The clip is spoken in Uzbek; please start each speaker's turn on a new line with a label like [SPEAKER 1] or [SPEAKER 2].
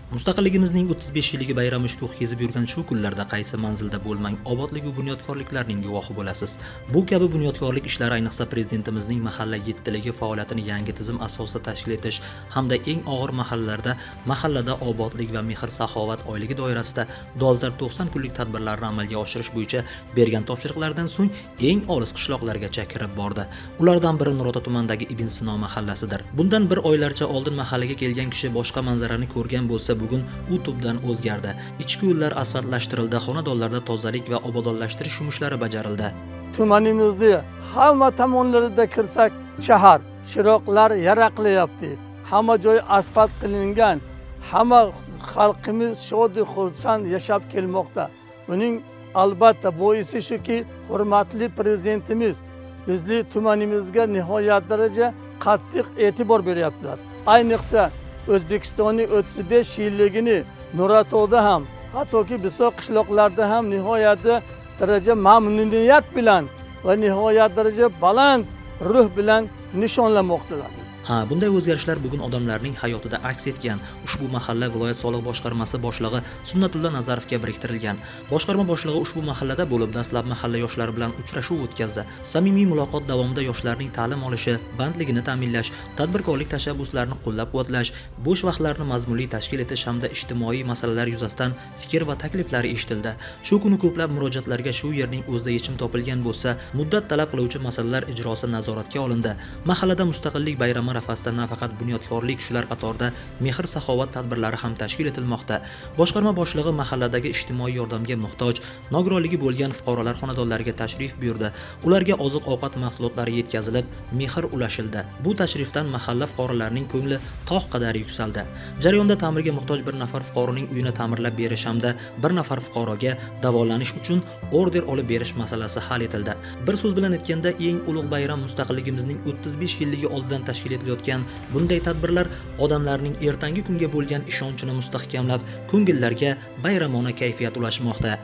[SPEAKER 1] Mustaqilligimizning 35 yilligi bayrami shukuh kezib yurgan shu kunlarda qaysi manzilda bo'lmang, obodlik va bunyodkorliklarning guvohi bo'lasiz. Bu kabi bunyodkorlik ishlari ayniqsa prezidentimizning mahalla yettiligi faoliyatini yangi tizim asosida tashkil etish hamda eng og'ir mahallalarda mahallada obodlik va mehr-saxovat oyligi doirasida dolzarb 90 kunlik tadbirlarni amalga oshirish bo'yicha bergan topshiriqlardan so'ng eng olis qishloqlargacha kirib bordi. Ulardan biri Nurota tumanidagi Ibn Sino mahallasidir. Bundan bir oylarcha oldin mahallaga kelgan kishi boshqa manzarani ko'rgan bo'lsa, bugun u tubdan o'zgardi. Ichki yo'llar asfaltlashtirildi, xonadonlarda tozalik va obodonlashtirish yumushlari bajarildi.
[SPEAKER 2] Tumanimizni hamma tomonlarida kirsak, shahar chiroqlar yaraqlayapti, hamma joy asfalt qilingan, hamma xalqimiz shodu xursand yashab kelmoqda. Buning albatta boisi shuki, hurmatli prezidentimiz bizni tumanimizga nihoyat daraja qattiq e'tibor beryaptilar. Ayniqsa O'zbekistonning 35 yilligini Nuratoda ham, hattoki bisor qishloqlarda ham nihoyatda daraja mamnuniyat bilan va nihoyat daraja baland ruh bilan nishonlamoqdalar.
[SPEAKER 1] Ha, bunday o'zgarishlar bugun odamlarning hayotida aks etgan. Ushbu mahalla viloyat soliq boshqarmasi boshlig'i Sunnatulla Nazarovga biriktirilgan. Boshqarma boshlig'i ushbu mahallada bo'lib, dastlab mahalla yoshlari bilan uchrashuv o'tkazdi. Samimiy muloqot davomida yoshlarning ta'lim olishi, bandligini ta'minlash, tadbirkorlik tashabbuslarini qo'llab-quvvatlash, bo'sh vaqtlarini mazmunli tashkil etish hamda ijtimoiy masalalar yuzasidan fikr va takliflari eshitildi. Shu kuni ko'plab murojaatlarga shu yerning o'zida yechim topilgan bo'lsa, muddat talab qiluvchi masalalar ijrosi nazoratga olindi. Mahallada mustaqillik bayrami arafasida nafaqat bunyodkorlik, shular qatorida mehr-saxovat tadbirlari ham tashkil etilmoqda. Boshqarma boshlig'i mahalladagi ijtimoiy yordamga muhtoj, nogironligi bo'lgan fuqarolar xonadonlariga tashrif buyurdi. Ularga oziq-ovqat mahsulotlari yetkazilib, mehr ulashildi. Bu tashrifdan mahalla fuqarolarining ko'ngli tog' qadar yuksaldi. Jarayonda ta'mirga muhtoj bir nafar fuqaroning uyini ta'mirlab berish hamda bir nafar fuqaroga davolanish uchun order olib berish masalasi hal etildi. Bir so'z bilan aytganda, eng ulug' bayram, mustaqilligimizning 35 yilligi oldidan tashkil etilayotgan bunday tadbirlar odamlarning ertangi kunga bo'lgan ishonchini mustahkamlab, ko'ngillarga bayramona kayfiyat ulashmoqda.